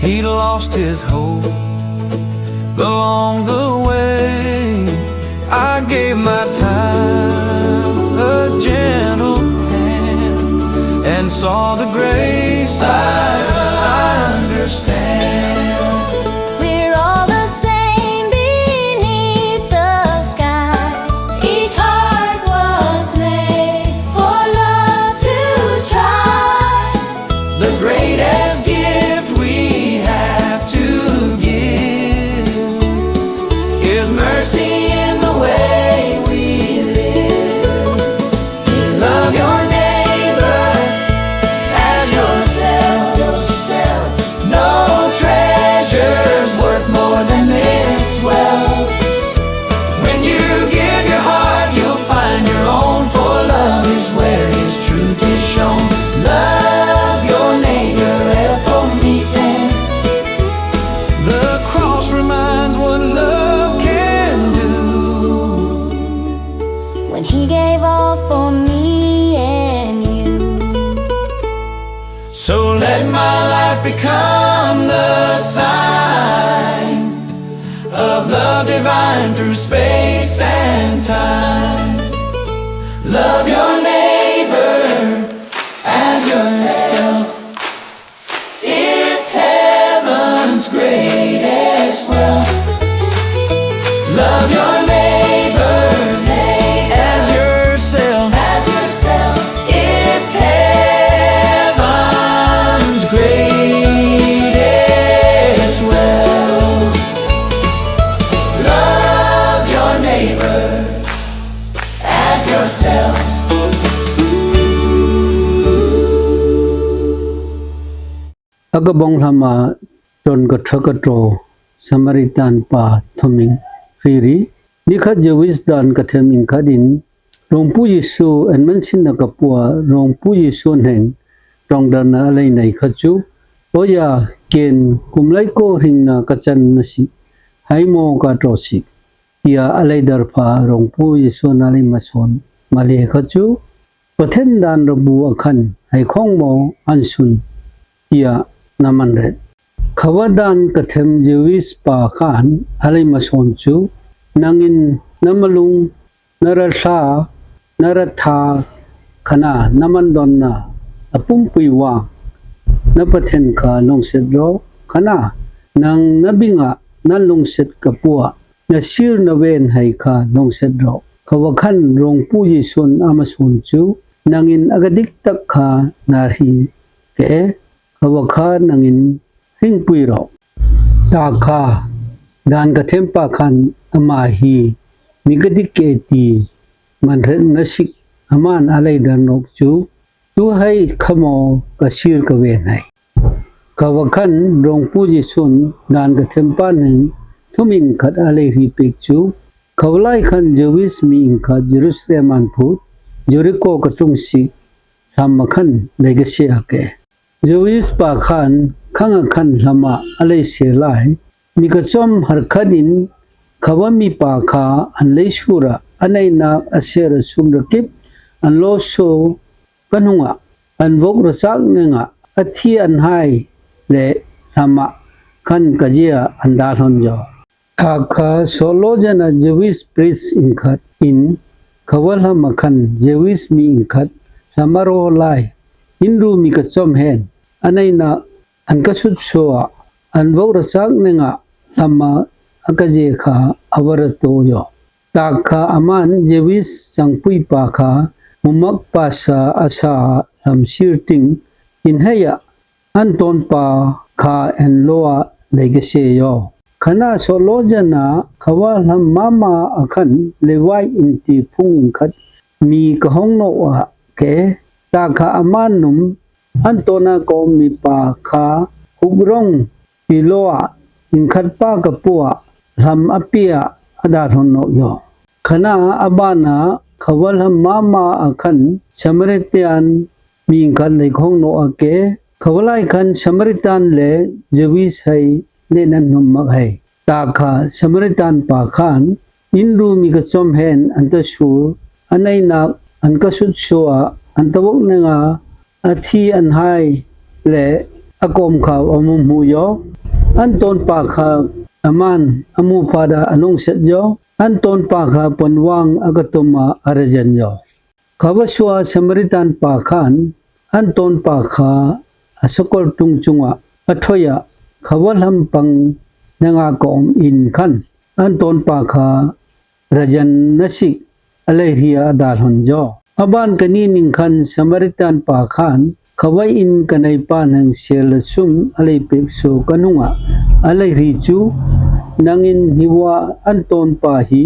He lost his hope along the way. I gave my time a gentle hand and saw the grace I understand. We're all the same beneath the sky. Each heart was made for love to try. The greatest gift we have to give is mercy in the way we live. Love your neighbor as yourself. No treasure's worth more than this wealth. When you give your heart, you'll find your own, for love is where his truth is shown. Love your neighbor, L for me then. The cross reminds what love can do. When he gave all for me and you. So let my life become the sign of love divine through space and time. Love your neighbor as yourself. It's heaven's greatest wealth. Love your neighbor, neighbor as yourself. As yourself. It's heaven's greatest wealth. Love your neighbor as yourself. ອາກະບອງ ລະມາ ຈອນກະທະກະໂຕ ສະມາຣິຕານປາ ໂທມິງ ຟຣີຣີ ນິຄັດ ເຈວິສ ດານກະເທັມ ອິງຄັດ ອິນ ໂລງປູເຢຊູ ແອນ ມັນຊິນນະກະປົວ ໂລງປູເຢຊູ ແຫ່ງ ຕອງດານາ ອາໄລ ໄນຄະຈູ ໂອຢາ ເກນ ກຸມໄລໂກ ຮິງນາ ກະຈັນນະຊິ ໄຮມໍ ກາໂຕຊິ ເຕຍ ອາໄລ ດາລະພາ ໂລງປູເຢຊູ ນາໄລມາຊອນ ມາເລຄະຈູ ປະເທນດານລະບູອາຄັນ ໄຮຄອງມໍ ອັນຊຸນ ເຕຍ ນາມັນແຣດ ຄະວາດານກະເທັມ ເຈວິສ ປາຄານ ອາໄລມາຊອນຈູ ນາງອິນ ນາມະລຸງ ນາຣາຊາ ນາຣາທາ ຄະນາ ນາມັນດອນນາ ອາປຸມປຸຍວາງ ນາປະເທນຄາ ລົງເຊັດໂຣ ຄະນາ ນາງນາບິງອາ ນາລົງເຊັດກະປົວ ນາຊີລນາເວນໄຮຄາ ລົງເຊັດໂຣ ຄະວາຄັນ ໂລງປູເຢຊູນ ອາມາຊອນຈູ ນາງອິນ ອາກາດິກຕັກຄາ ນາຮີ ແກ ຄະວາຄາ ນາງອິນ ຮິງປຸຍໂຣ ຕາຄາ ດານກະເທັມປາຄັນ ອາມາຮີ ມິກະດິກເອຕີ ມັນເຣດນາຊິກ ອາມານ ອາໄລ ດານອກຈູ ຕູໄຮ ຄະມໍ ກະຊີລກະເວນໄຮ ຄະວາຄັນ ໂລງປູເຢຊູນ ດານກະເທັມປາໜຶ່ງ ທຸມອິງຄັດ ອາໄລ ຮີເປັກຈູ ຄະວາລາຍຄັນ ເຈວິສ ມີອິງຄາ ເຢຣູຊາເລັມ ມານພຸດ ເຢຣິໂກ ກະຕຸງຊິກ ທຳມະຄັນ ໄລກະເຊຍແກ ເຈວິສ ປາຄານ ຄັງອາຄັນ ທຳມະ ອາໄລ ເຊລາຍ ມີກະຈອມ ຮັດຄະດິນ ຄະວາມີປາຄາ ອັນໄລຊູຣະ ອາໄນນາກ ອາເຊຣະ ຊຸມຣະກິບ ອັນໂລໂຊ ກະນຸງອະ ອັນວົກຣະຊາກເນງອະ ອາທີອັນໄຮ ແລະ ທຳມະ ຄັນກະເຢຍ ອັນດາລອນຢໍ ອາຄາ ໂຊໂລຈະນະ ເຈວິສ ປຣິສ ອິງຄັດ ອິນ ຄະວາລະມະຄັນ ເຈວິສ ມີອິງຄັດ ທຳມະໂຣລາຍ ອິນຣູ ມີກະຈອມແຮນ ອາໄນນາກ ອັນກະສຸດໂຊອະ ອັນວົກຣະຊາກເນງອະ ທຳມະ ອາກະເຈຄາ ອາວາຣະໂຕຢໍ ຕາຄາ ອາມານ ເຈວິສ ສັງປຸຍປາຄາ ມຸມມັກ ປາຊາ ອາຊາ ລຳຊີລຕິງ ອິນໄຮຍະ ອັນຕອນປາຄາ ແອນໂລອາ ໄລກະເຊຢໍ ຄະນາ ໂຊໂລຈະນາ ຄະວາລຳມາມາອາຄັນ ເລວາຍ ອິນຕີ ພຸງອິງຄັດ ມີກະຮອງໂນອາ ແກ ຕາຄາ ອາມານ ນຸມ ອັນໂຕນາໂກ ມີປາຄາ ຮຸກລົງ ຕີໂລອາ ອິງຄັດ ປາກະປົວ ລຳອາເປຍ ອາດາທອນໂນຢໍ ຄະນາ ອາບານາ ຄະວາລຳມາມາອາຄັນ ສະມາຣິຕຽນ ມີອິງຄັດ ໄລຄອງໂນອາເກ ຄະວາລາຍຄັນ ສະມາຣິຕານ ແລ ເຈວິໄຊ ເນນັນນຸມມັກໄຮ ຕາຄາ ສະມາຣິຕານ ປາຄານ ອິນຣູ ມີກະຈອມແຮນ ອັນຕະຊູ ອາໄນນາກ ອັນກະສຸດໂຊອາ ອັນຕະວົກເນງອາ ອາທີອັນໄຮ ແລະ ອາກອມຂາວອາມຸມຫູຢໍ, ອັນໂຕນປາຄາອາມານອາມູປາດາອາລຸງເຊັດຢໍ, ອັນໂຕນປາຄາເປິນຫວ່າງອາກະຕຸມມາອາຣະເຢັນຢໍ. ຂະວະຊົວສະມາຣິຕານປາຄານ, ອັນໂຕນປາຄາອາສະກົລຕຸງຈຸງອາ ອະໂທຍາ, ຂະວະລຳປັງນາງອາກອມອິນຄັນ, ອັນໂຕນປາຄາ ຣະຍັນນະຊິກ ອາໄລເຮຍອາດາລອນຢໍ. ອາບານກະນີນິງຄັນ ສະມາຣິຕານປາຄານ, ຂະໄວອິນກະໄນປານແຫ່ງເຊລະຊຸມ ອາໄລເປກໂຊກະນຸງອາ ອາໄລຣິຈູ ນາງອິນຫິວາ ອັນໂຕນປາຮີ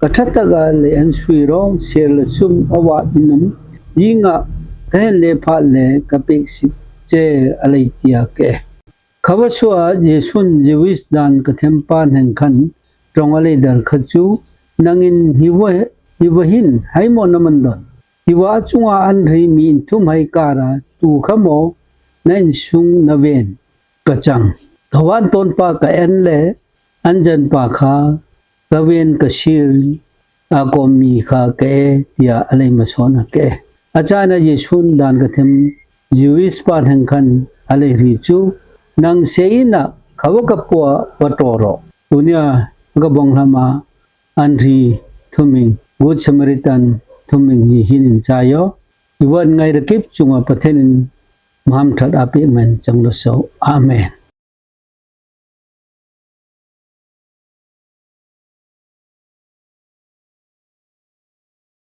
ກະທັດຕະກາໄລອັນຊຸຍຣອ ເຊລະຊຸມ ອະວາອິນຸມ ຢິງອາ ກະແຮນເລພາແລ ກະເປກຊິກເຈ ອາໄລເຕຍແກ. ຂະວະຊົວເຢຊຸນ ເຢວິສ ດານກະເທັມປານແຫ່ງຄັນ ຕຣອງອາໄລເດີນຂະຈູ ນາງອິນຫິວະ ຫິວະຫິນ ໄຮມໍນະມັນດອນ ຫິວະອາຈຸງອາອັນຣິມີອິນທຸມໄຮກາຣາ ຕູຂະມໍ ນາອິນຊຸງນະເວນ ກະຈັງ ຂະວານໂຕນປາກະແອນແລ ອັນຈັນປາຄາ ກະເວນກະຊີລ ອາໂກມີຄາກະເອເຕຍ ອາໄລມາຊອນອາແກ ອາຈານນາເຢຊຸນ ດານກະເທັມ ເຢວິສປານແຫ່ງຄັນ ອາໄລຣິຈູ ນາງເຊອິນນາ ຂະວະກະປົວ ວະໂຕໂຣ ຕູເນຍ ອາກະບອງລະມາ ອັນຣີ ທຸມມິງ ກຸດສະມາຣິຕານ ທຸມມິງ ຮີຫິນອິນຊາຍອ ອີວອນໄງລະກິບ ຈຸງອາປະເທນ ມະຫາມທັດອາເປກແມນ ຈັງລະໂຊ ອາເມນ.